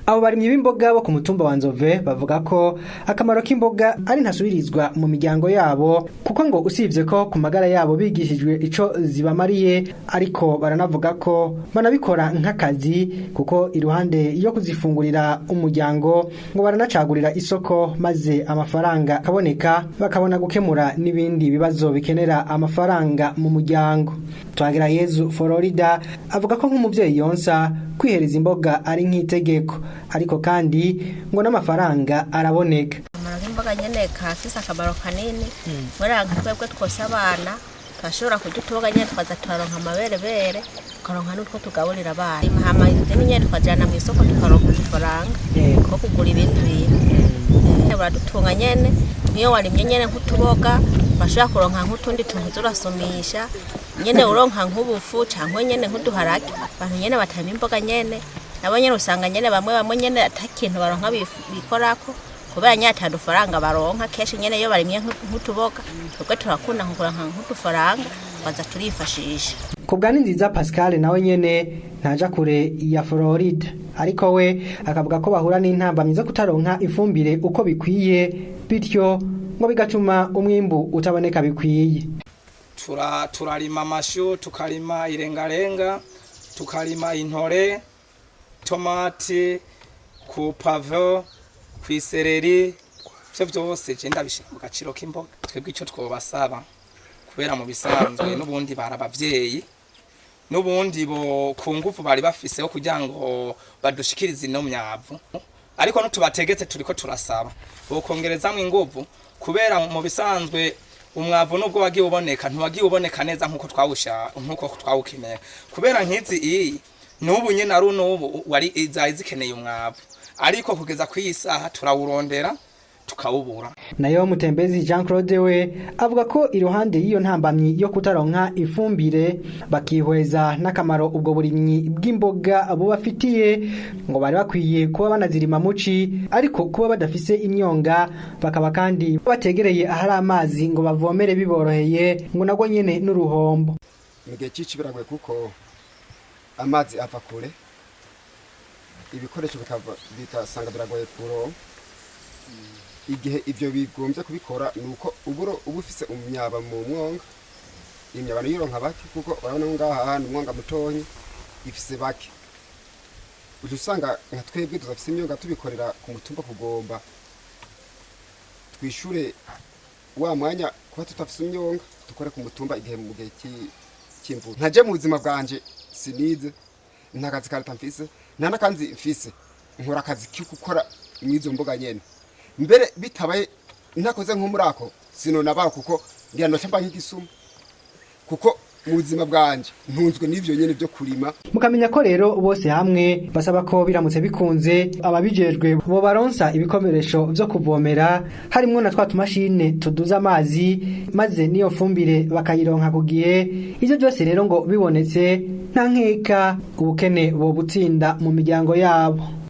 Abo barimyi b'imboga bo ku mutumba wa Nzove bavuga ko akamaro k'imboga ari ntasubirizwa mu miryango yabo, kuko ngo usibye ko ku magara yabo bigishijwe ico zibamariye, ariko baranavuga ko banabikora nk'akazi, kuko iruhande yo kuzifungurira umuryango ngo baranacagurira isoko maze amafaranga akaboneka, bakabona gukemura n'ibindi bibazo bikenera amafaranga mu muryango. Twagirayezu Florida avuga ko nk'umuvyeyi yonsa kwihereza imboga ari nk'itegeko, ariko kandi ngo n'amafaranga araboneka. Akamaro k'imboga nyene kafise akamaro kanini, kubera nka twebwe twose abana turashobora kurya utuboga nyene tukaza turaronka amaberebere, tukaronka n'utwo tugaburira abana. Hama izindi nyene tukajana mw'isoko tukaronka udufaranga two kugura ibindi bintu. Buradutunga nyene, nk'iyo warimye nyene nk'utuboga urashobora kuronka nk'utundi tuntu turasumisha nyene, uronka nk'ubufu canke nyene nk'uduharage. Abantu nyene batarima imboga nyene nabo nyene usanga nyene bamwe bamwe nyene ata kintu baronka bikorako, kubera nyene ata dufaranga baronka. Kenshi nyene iyo barimye nk'utuboga twebwe turakunda kuronka nk'udufaranga baza turifashisha. Ku bwa Ninziza Pascal, nawe nyene ntaja kure ya Florida, ariko we akavuga ko bahura n'intambamyi zo kutaronka ifumbire uko bikwiye, bityo ngo bigatuma umwimbu utaboneka bikwiye. Turarima amashu, tukarima irengarenga, tukarima intore, tomati, ku pavro, kw'isereri, ivyo vyose je ndabishira mu gaciro k'imboga. Twebwe ico twobasaba, kubera mu bisanzwe n'ubundi bari abavyeyi, n'ubundi bo ku nguvu bari bafiseho kugira ngo badushikirize ino myavu, ariko nutubategetse turiko turasaba bokongerezamwo inguvu, kubera mu bisanzwe umwavu nubwo wagiye uboneka ntiwagiye uboneka neza nkuko twawusha nkuko twawukeneye, kubera nkizi iyi n'ubu nyene ari n'ubu wari zari zikeneye umwavu, ariko kugeza kw'iyi saha turawurondera tukawubura. Nayo Mutembezi Jean Claude we avuga ko iruhande y'iyo ntambamyi yo kutaronka ifumbire, bakihweza n'akamaro ubwo burimyi bw'imboga bubafitiye, ngo bari bakwiye kuba banazirima muci, ariko kuba badafise imyonga, bakaba kandi bategereye ahari amazi ngo bavomere biboroheye, ngo nagwo nyene n'uruhombo. Mu gihe c'ici biragoye kuko amazi ava kure, ibikoresho bigasanga biragoye kuronka. Igihe ivyo bigombye kubikora nuko uburo uba ufise imyaba mu mwonga, imyaba niyo ironka bake, kuko urabona ngaha hantu umwonga mutonyi ifise bake. Uca usanga nka twebwe tudafise imyonga tubikorera ku mutumba, kugomba twishure wa mwanya kuba tutafise imyonga dukore ku mutumba igihe mu gihe c'imvura. Ntaje mu buzima bwanje sinize, nta kazi ka leta mfise, nta n'akanzi mfise, nkora akazi ko gukora mw'izo mboga nyene. Mbere bitabaye ntakoze nko muri ako sinonabaho, kuko ngira noca mba nk'igisuma, kuko mu buzima bwanje ntunzwe n'ivyo nyene vyo kurima. Mukamenya ko rero bose hamwe basaba ko biramutse bikunze ababijejwe bo baronsa ibikoresho vyo kuvomera, harimwo na twa tumashine tuduza amazi, maze niyo fumbire bakayironka ku gihe. Ivyo byose rero ngo bibonetse, nta nkeka ubukene bo butsinda mu miryango yabo.